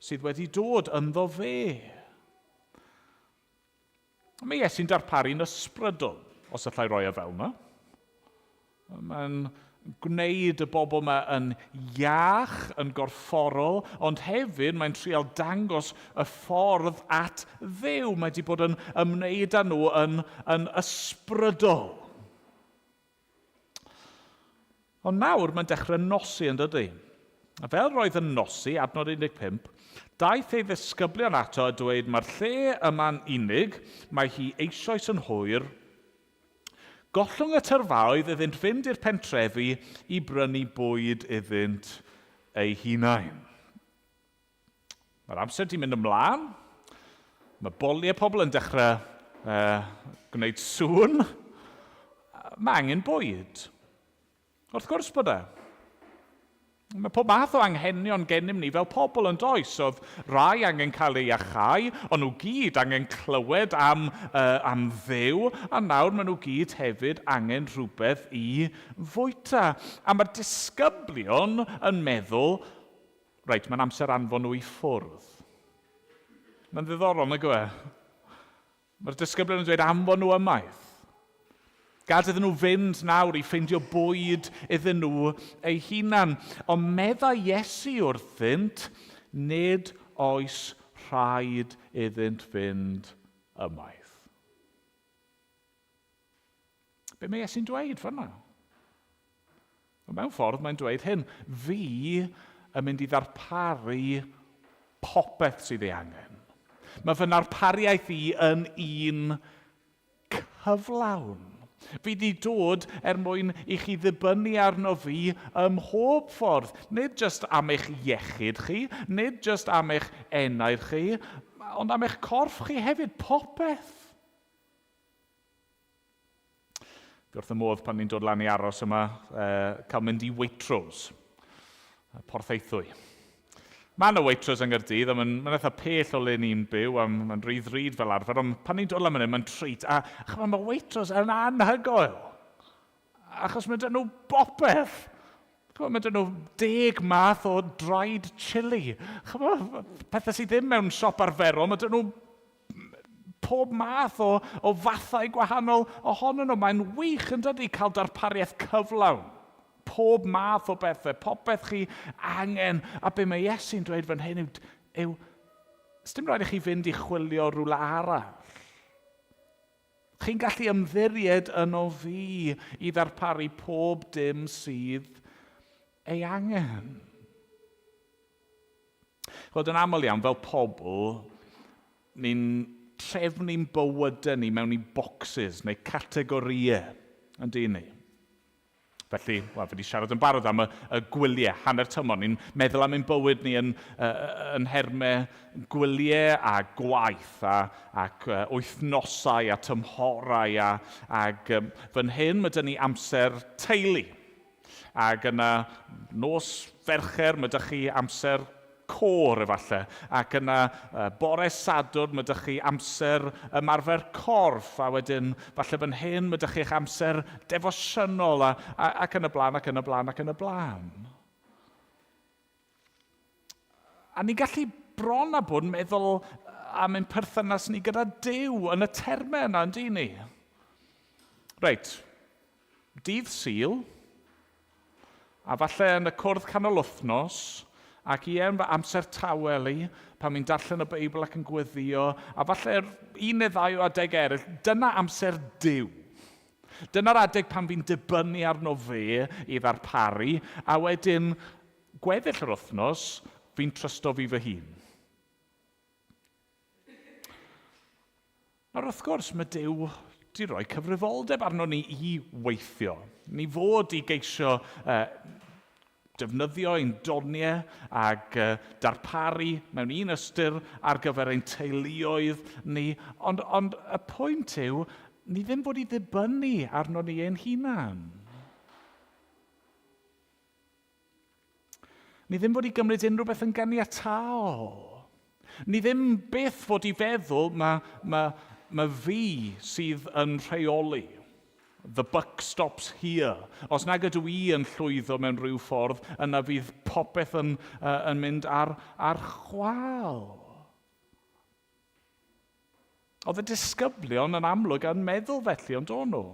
sydd wedi dod ynddo fe. Mae Iesu'n darparu'n ysbrydol, os allai roi e fel yna. Mae'n gwneud y bobl yma yn iach, yn gorfforol, ond hefyd mae'n trial dangos y ffordd at Dduw. Mae wedi bod yn ymwneud â nhw yn, yn ysbrydol. Ond nawr mae'n dechrau nosi yn dydy? A fel roedd yn nosi, adnod 15, daeth ei ddisgyblion ato a dweud, mae'r lle yma'n unig, mae hi eisoes yn hwyr. Gollwng y tyrfaoedd iddynt fynd i'r pentrefi i brynu bwyd iddynt eu hunain. Mae'r amser 'di mynd ymlaen. Mae boliau pobl yn dechrau uh, gwneud sŵn. Mae angen bwyd. Wrth gwrs bod e. Mae pob math o anghenion gennym ni fel pobl yn does. Oedd rai angen cael ei iachau, ond nhw gyd angen clywed am, uh, am Dduw, a nawr maen nhw gyd hefyd angen rhywbeth i fwyta. A mae'r disgyblion yn meddwl, Reit, mae'n amser anfon nhw i ffwrdd. Mae'n ddiddorol, nag yw e? Mae'r disgyblion yn dweud anfon nhw ymaith. Gad iddyn nhw fynd nawr i ffeindio bwyd iddyn nhw eu hunan. Ond meddai Iesu wrthynt, nid oes rhaid iddynt fynd ymaith. Be mae Iesu'n dweud fanna? Mewn ffordd mae'n dweud hyn, fi yn mynd i ddarparu popeth sydd ei angen. Mae fy narpariaeth i yn un cyflawn. Fi di dod er mwyn i chi ddibynnu arno fi ym mhob ffordd. Nid jyst am eich iechyd chi, nid jyst am eich enaid chi, ond am eich corff chi hefyd, popeth. Fi wrth y modd pan ni'n dod lan i aros yma, cael mynd i Waitrose, Porthaethwy. Mae yna Waitrose yng Nghaerdydd, a mae'n ma eitha pell o le ni'n byw, a mae'n rhy ddrud fel arfer, ond pan ni'n dod lan fan hyn, mae'n treat, a chymod, mae Waitrose yn anhygoel, achos mae dyn nhw bopeth. Chymod, mae dyn nhw deg math o dried chili. Chymod, pethau sydd ddim mewn siop arferol, mae dyn nhw pob math o, o fathau gwahanol ohonyn nhw. Mae'n wych yn dydy cael darpariaeth cyflawn. Pob math o bethau, popeth chi angen. A be mae Iesu'n dweud fan hyn yw, yw dim rhaid i chi fynd i chwilio rhywle arall. Chi'n gallu ymddiried yno fi i ddarparu pob dim sydd ei angen. Ch'mod, yn aml iawn, fel pobl, ni'n trefnu'n bywydau ni mewn i bocsys neu categorïau, yn dyn ni? Felly, wel, fi wedi siarad yn barod am y, y gwyliau, hanner tymor. Ni'n meddwl am ein bywyd ni yn, uh, yn nhermau gwyliau a gwaith a, ac uh, wythnosau a tymhorau a, ac um, fan hyn mae dyn ni amser teulu. Ac yna nos Fercher mae 'da chi amser côr efallai. Ac yna bore Sadwrn mae 'da chi amser ymarfer corff. A wedyn falle fan hyn mae 'da chi eich amser defosiynol a, a, ac yn y blaen ac yn y blaen ac yn y blaen. A ni'n gallu bron a bod yn meddwl am ein perthynas ni gyda Duw yn y termau yna, yn dyn ni? Reit, dydd Sul, a falle yn y cwrdd canol wythnos, ac ie, yn fy amser tawel i, pan mi'n darllen y Beibl ac yn gweddio, a falle un neu ddau o adeg eraill, dyna amser Duw. Dyna'r adeg pan fi'n dibynnu arno fe i ddarparu, a wedyn gweddill yr wythnos, fi'n trysto fi fy hun. Nawr wrth gwrs, mae Duw di roi cyfrifoldeb arno ni i weithio. Ni fod i geisio defnyddio ein doniau ac darparu mewn un ystyr ar gyfer ein teuluoedd ni, ond, ond y pwynt yw, ni ddim fod i ddibynnu arno ni ein hunan. Ni ddim fod i gymryd unrhyw beth yn ganiataol. Ni ddim byth fod i feddwl mae, mae, mae fi sydd yn rheoli. The buck stops here. Os nag ydw i yn llwyddo mewn rhyw ffordd, yna fydd popeth yn, uh, yn mynd ar, ar chwal. Oedd y disgyblion yn amlwg yn meddwl felly, ond o'n nhw?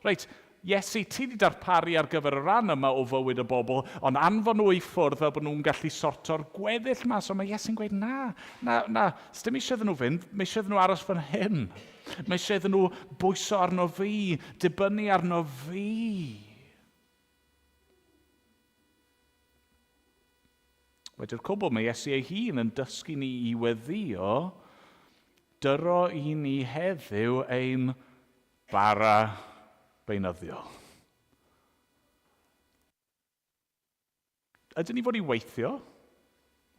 Reit, Iesu, ti wedi darparu ar gyfer y rhan yma o fywyd y bobl, ond anfon nhw i ffwrdd fel bod nhw'n gallu sorto'r gweddill mas. Ond mae Iesu'n gweud, na, na, na, sdim eisiau iddyn nhw fynd, mae eisiau iddyn nhw aros fan hyn. Mae eisiau iddyn nhw bwyso arno fi, dibynnu arno fi. Wedi'r cwbl, mae Iesu ei hun yn dysgu ni i weddïo, dyro i ni heddiw ein bara beunyddiol. Ydyn ni fod i weithio?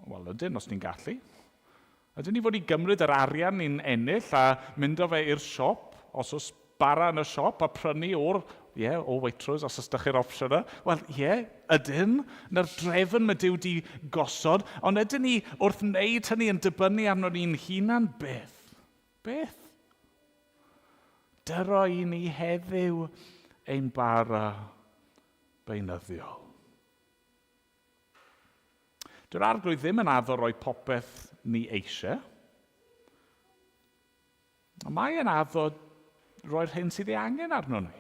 Wel, ydyn, os ni'n gallu. Ydyn ni fod i gymryd yr arian ni'n ennill a mynd â fe i'r siop, os oes bara yn y siop, a prynu o'r, ie, yeah, o Waitrose, os oes 'da chi'r opsiwn yna? Wel, ie, yeah, ydyn. Na'r drefn mae Duw di gosod, ond ydyn ni wrth wneud hynny yn dibynnu arno ni'n hunan? Byth. Byth. Dyro i ni heddiw ein bara beunyddiol. Dyw'r arglwydd ddim yn addo roi popeth ni eisiau. Ond mae e'n addo roi'r hyn sydd ei angen arno ni.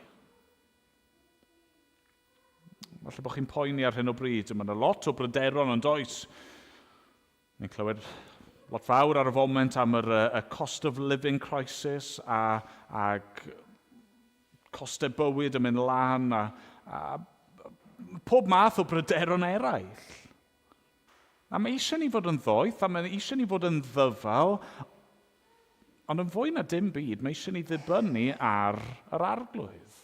Falle bod chi'n poeni ar hyn o bryd. Mae yna lot o bryderon ond oes. Ni'n clywed lot fawr ar y foment am yr, y cost of living crisis a, ag Costau bywyd yn mynd lan a, a pob math o bryderon eraill. A mae eisiau ni fod yn ddoeth, a mae eisiau ni fod yn ddyfal, ond yn fwy na dim byd, mae eisiau ni ddibynnu ar yr arglwydd.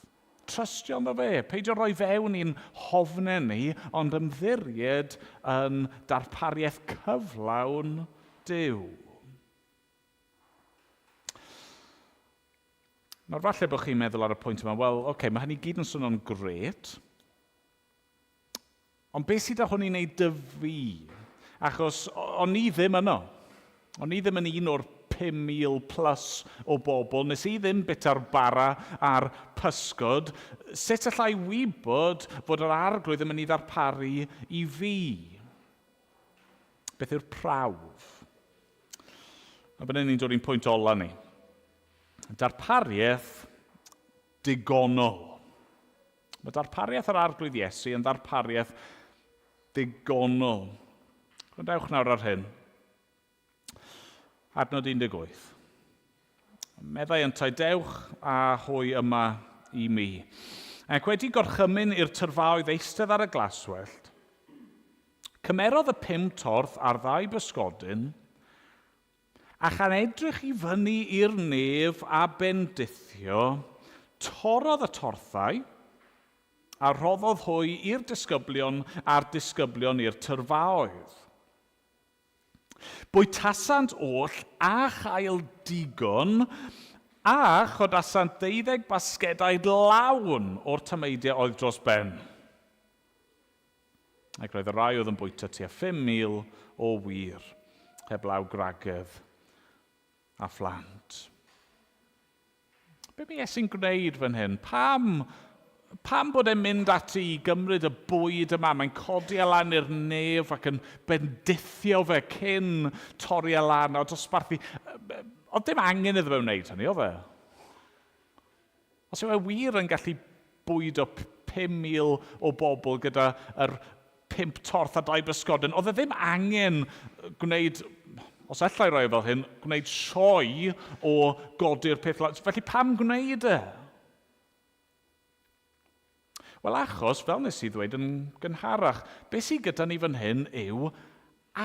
Trystio ynddo fe, peidio rhoi fewn i'n hofnau ni, ond ymddiried yn darpariaeth cyflawn Duw. Nawr falle bod chi'n meddwl ar y pwynt yma, wel, oce, okay, mae hynny gyd yn swnio'n gret, ond beth sydd â hwn i wneud dy fi? Achos o'n i ddim yno. O'n i ddim yn un o'r 5,000 plus o bobl. Nes i ddim bita'r bara a'r pysgod. Sut allai wybod fod yr arglwydd yn mynd i ddarparu i fi? Beth yw'r prawf? A byddwn ni'n dod i'n pwynt ola ni. Darpariaeth digonol. Mae darpariaeth yr Arglwydd Iesu yn ddarpariaeth digonol. Gwrandewch nawr ar hyn. Adnod 18. Meddai yntau, dewch a hwy yma i mi. Ac wedi gorchymyn i'r tyrfaoedd eistedd ar y glaswellt, cymerodd y pum torth a'r ddau bysgodyn, A chan edrych i fyny i'r nef a bendithio, torrodd y torthau, a rhoddodd hwy i'r disgyblion a'r disgyblion i'r tyrfaoedd. Bwytasant oll a chael digon, a chodasant ddeuddeg basgedau lawn o'r tameidiau oedd dros ben. Ac roedd y rhai oedd yn bwyta tua 5,000 o wir, heblaw gwragedd a phlant. Be mae Iesu'n gwneud fan hyn? Pam, pam bod e'n mynd ati i gymryd y bwyd yma? Mae'n codi e lan i'r nef ac yn bendithio fe cyn torri e lan a dosbarthu. Oedd dim angen iddo fe wneud hynny, oedd e? Os yw e wir yn gallu bwydo 5,000 o bobl gyda yr pump torth a dau bysgodyn, oedd e ddim angen gwneud, os allai roi e fel hyn, gwneud sioe o godi'r peth lan. Felly pam gwneud e? Wel achos, fel nes i ddweud yn gynharach, beth sydd gyda ni fan hyn yw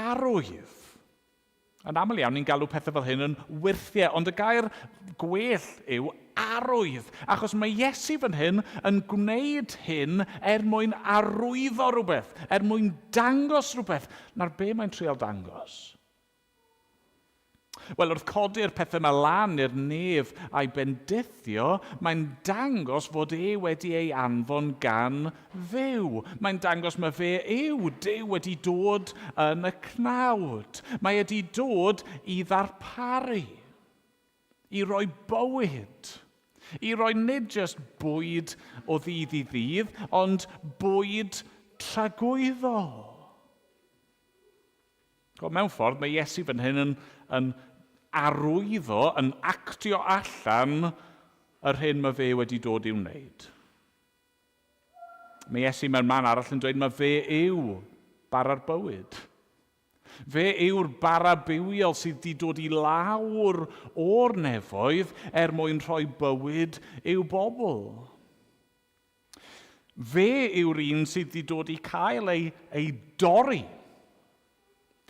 arwydd. Yn aml iawn, ni'n galw pethau fel hyn yn wyrthiau, ond y gair gwell yw arwydd, achos mae Iesu fan hyn yn gwneud hyn er mwyn arwyddo rhywbeth, er mwyn dangos rhywbeth. Nawr, be mae'n trial dangos? Wel, wrth codi'r pethau yma lan i'r nef a'i bendithio, mae'n dangos fod e wedi ei anfon gan Dduw. Mae'n dangos mae fe yw Duw wedi dod yn y cnawd. Mae wedi dod i ddarparu, i roi bywyd, i roi nid jyst bwyd o ddydd i ddydd, ond bwyd tragwyddol. Mewn ffordd, mae Iesu fan hyn yn, yn arwyddo, yn actio allan yr hyn mae fe wedi dod i'w wneud. Mae Iesu mewn man arall yn dweud mae fe yw bara'r bywyd. Fe yw'r bara bywiol sydd wedi dod i lawr o'r nefoedd er mwyn rhoi bywyd i'w bobl. Fe yw'r un sydd wedi dod i cael ei, ei dorri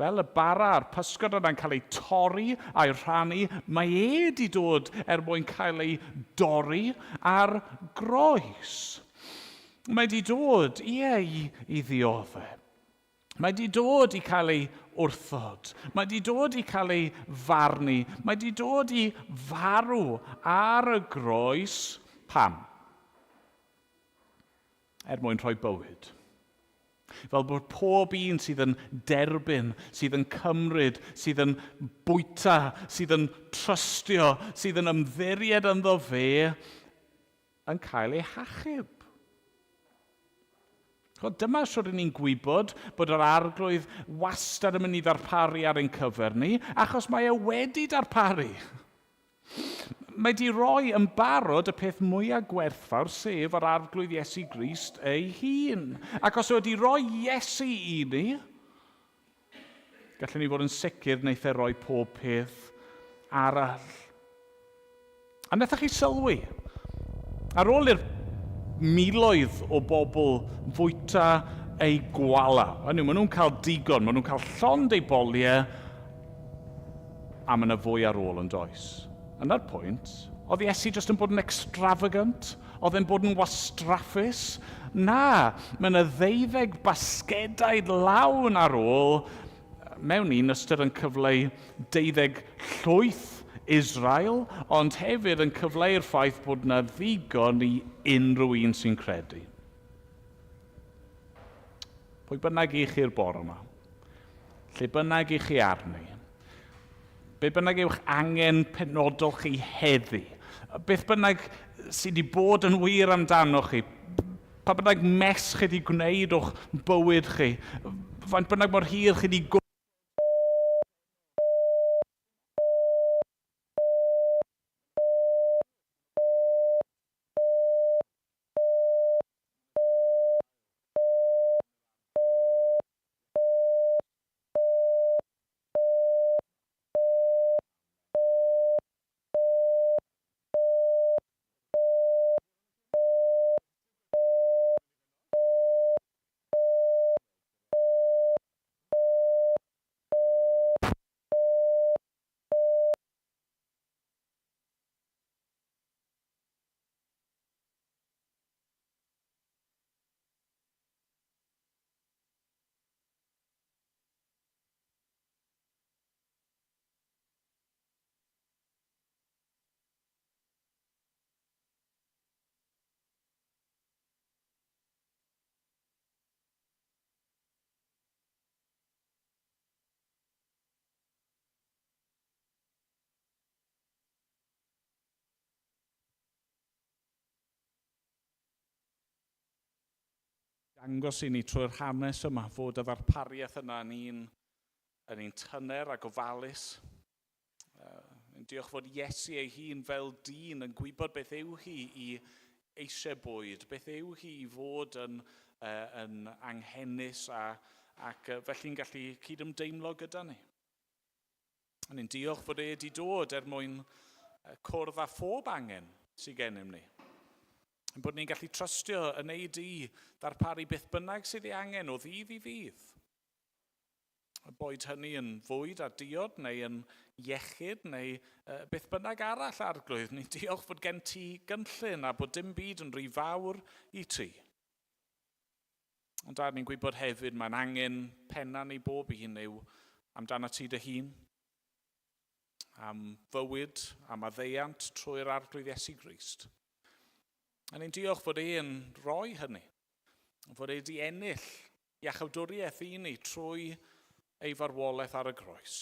Fel y bara a'r pysgod yna'n cael eu torri a'u rhannu, mae e 'di dod er mwyn cael ei dorri ar groes. Mae 'di dod, ie, i, i ddioddef. Mae 'di dod i cael ei wrthod. Mae 'di dod i cael ei farnu. Mae 'di dod i farw ar y groes. Pam? Er mwyn rhoi bywyd. Fel bod pob un sydd yn derbyn, sydd yn cymryd, sydd yn bwyta, sydd yn trystio, sydd yn ymddiried ynddo fe, yn cael ei hachub. Dyma siwr ni'n gwybod bod yr arglwydd wastad yn mynd i ddarparu ar ein cyfer ni, achos mae e wedi darparu. Mae di roi yn barod y peth mwyaf gwerthfawr, sef yr Arglwydd Iesu Grist ei hun. Ac os wedi rhoi Iesu i ni, gallwn ni fod yn sicr wneith e roi pob peth arall. A wnaethoch chi sylwi? Ar ôl i'r miloedd o bobl fwyta eu gwala, hynny yw, maen nhw'n cael digon, maen nhw'n cael llond eu boliau, a mae yna fwy ar ôl yn does. Yna'r pwynt, oedd Iesu jyst yn bod yn extravagant? Oedd e'n bod yn wastraffus? Na, mae yna ddeuddeg basgedaid lawn ar ôl, mewn un ystyr yn cyfleu deuddeg llwyth Israel, ond hefyd yn cyfleu'r ffaith bod yna ddigon i unrhyw un sy'n credu. Pwy bynnag i chi'r bore yma, lle bynnag i chi arni, be bynnag yw'ch angen penodol chi heddi, beth bynnag sydd wedi bod yn wir amdano chi, pa bynnag mess chi wedi gwneud o'ch bywyd chi, faint bynnag mor hir chi wedi Dangos i ni trwy'r hanes yma fod y ddarpariaeth yna yn un, yn un tyner a gofalus. Uh, diolch fod Iesu ei hun fel dyn yn gwybod beth yw hi i eisiau bwyd, beth yw hi i fod yn, uh, yn anghenus a, ac uh, felly'n gallu cydymdeimlo gyda ni. A ni'n diolch fod e wedi dod er mwyn cwrdd â phob angen sydd gennym ni. Yn bod ni'n gallu trystio yn ei di ddarparu beth bynnag sydd ei angen o ddydd i ddydd. Boed hynny yn fwyd a diod neu yn iechyd neu beth bynnag arall arglwydd. Ni'n diolch fod gen ti gynllun a bod dim byd yn rhy fawr i ti. Ond da ni'n gwybod hefyd mae'n angen penna ni bob un yw amdano ti dy hun, am fywyd, am addeiant trwy'r arglwydd Iesu Grist. A ni'n diolch fod e'n rhoi hynny, fod e wedi ennill iachawdwriaeth i ni trwy ei farwolaeth ar y groes.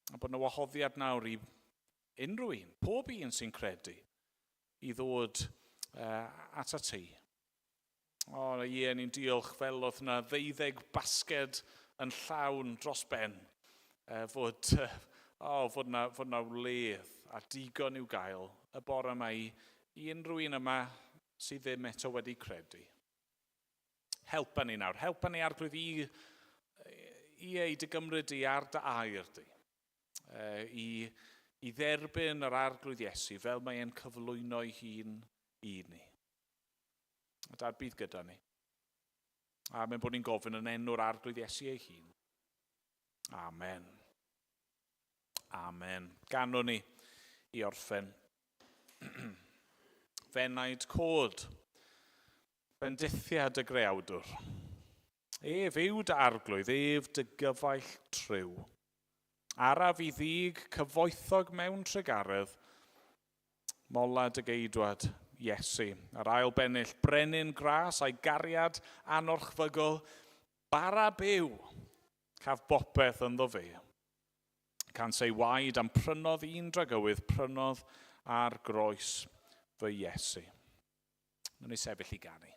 A bod yna wahoddiad nawr i unrhyw un, pob un sy'n credu, i ddod uh, at a ti. O, ie, ni'n diolch fel oedd yna ddeuddeg basged yn llawn dros ben, uh, fod, uh, oh, fod, na, fod na wledd a digon i'w gael y bore yma i, i unrhyw un yma sydd ddim eto wedi credu. Helpa ni nawr, helpa ni arglwydd i, i ei dy gymryd di ar dy air di. I, i dderbyn yr arglwydd Iesu fel mae e'n cyflwyno ei hun i ni. A dad bydd gyda ni. A mae'n bod ni'n gofyn yn enw'r arglwydd Iesu ei hun. Amen. Amen. Ganwn ni i orffen. Fenaid cod. Bendithiad y greawdwr. Ef yw dy arglwydd, ef dy gyfaill triw. Araf i ddig cyfoethog mewn trugaredd, Mola dy geidwad, Iesu. A'r ail bennill, brenin gras a'i gariad anorchfygol, bara byw, caf bopeth ynddo fe. Cans ei waed am prynodd un dragywydd, prynodd ar groes fy Iesu. Nw'n ni sefyll i ganu.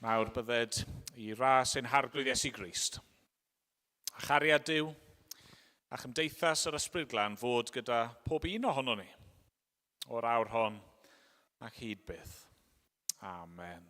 Nawr bydded i ras ein Harglwydd Iesu Grist, a chariad Duw, a chymdeithas yr Ysbryd Glân fod gyda pob un ohonon ni, o'r awr hon ac hyd byth. Amen.